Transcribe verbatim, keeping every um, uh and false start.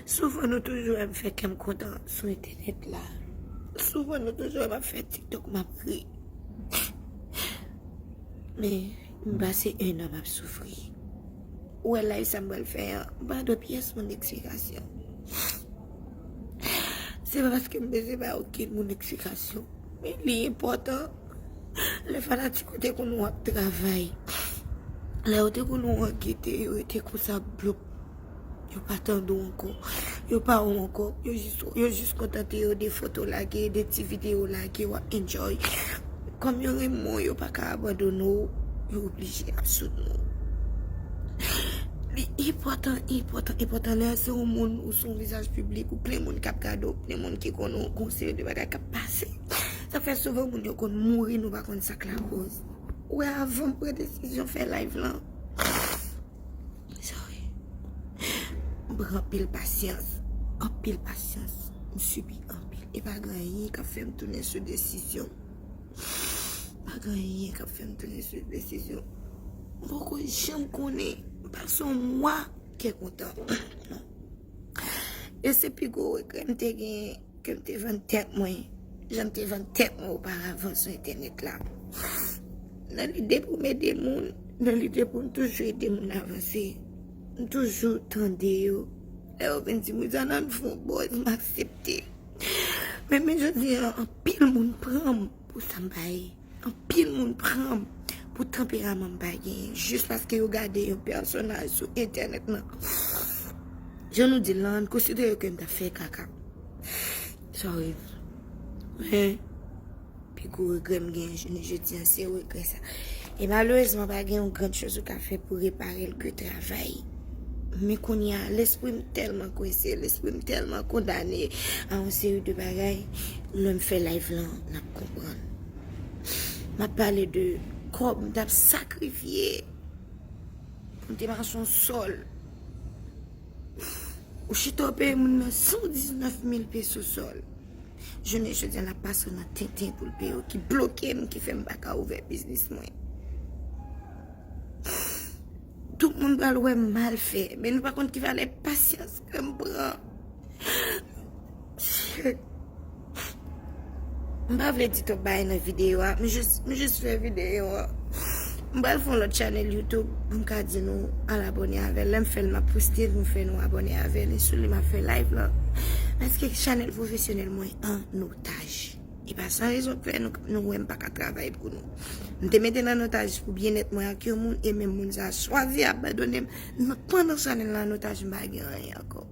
Souvan nou toujou wè m fè kè m kontan sou entènèt la. Souvan nou toujou wè m ap fè TikTok, m ap ri. Men, m pase en an m ap soufri. Ou wè live sa m pral fè an, m pa dwe pyès moun eksplikasyon. Se pa paske m bezwen bay okenn moun eksplikasyon. Men li enpòtan. Lè fanatik ou te konn wè w ap travay, lè yo te konn wè w ap gete, yo rete konsa blop. Yo pa tande w ankò. Yo pa wè w ankò. Yo jis, yo jis kontante yo de foto lage, de ti videyo lage, w ap enjoy. Kòm yo renmen w, yo pa ka abandone w, yo oblije ap soutni w. Li enpòtan, enpòtan, enpòtan lè se yon moun ou se yon vizaj piblik, ou plen moun k ap gade w, plen moun ki konnen w, gon seri de bagay k ap pase. Sa fè souvan moun yo konn mouri, nou pa konn sa k lakoz. Ou wè, avan m pran desizyon fè live lan, sorry. M pran anpil pasyans. Anpil pasyans. M sibi anpil. E pa gen anyen k ap fè m tounen sou desizyon. Pa gen anyen k ap fè m tounen sou desizyon. M poko janm konnen. M pase yon mwa kè kontan. Non. E se pi gwo regrè m te gen, ke m te vann tèt mwen, jan m te vann tèt mwen oparavan sou entènèt la. Nan lide pou m ede moun, nan lide pou m toujou ede moun avanse, m toujou tande yo. Lè yo vin di m, "Widiana, ann fè yon buzz," m aksepte. Men, men jodi a, anpil moun pran m pou sa m pa ye. Anpil moun pran m pou tanperaman m pa genyen, jis paske yo gade yon pèsonaj sou entènèt nan. Jan nou di l lan, konsidere ke m t ap fè kaka. Sorry. Men, pi gwo regrè m genyen jounen jodi a, se regrè sa. E malerezman, pa gen yon grann choz ou ka fè pou repare l ke travay. Men kounye a, lespri m tèlman kwese, lespri m tèlman kondane a yon seri de bagay, lè m fè live lan, n ap konprann. M ap pale de kòb m t ap sakrifye pou m te mache yon sòl. Ou chita w peye moun nan san diznèf mil peso sòl. Jounen jodi a, l ap pase w nan tenten pou l peye w, ki bloke m, ki fè m pa ka ouvè biznis mwen. Tout moun pral wè m mal fè, men nou pa konn ki valè pasyans ke m pran. Shit. M pa vle di twòp bagay nan videyo a, m jis, m jis fè videyo a. M pral fè yon lòt chanèl YouTube pou m ka di nou al abòne avè l. Lè m fè l, m ap poste l pou m fè nou abòne avè l. E sou li m ap fè live lan. Paske chanèl pwofesyonèl mwen an otaj. E pa san rezon k fè nou, nou wè m pa ka travay pou nou. M te mete l an otaj pou byennèt mwen ak yon moun, e menm moun sa a chwazi abandone m. Nan, pandan chanèl lan an otaj, m pa gen anyen ankò.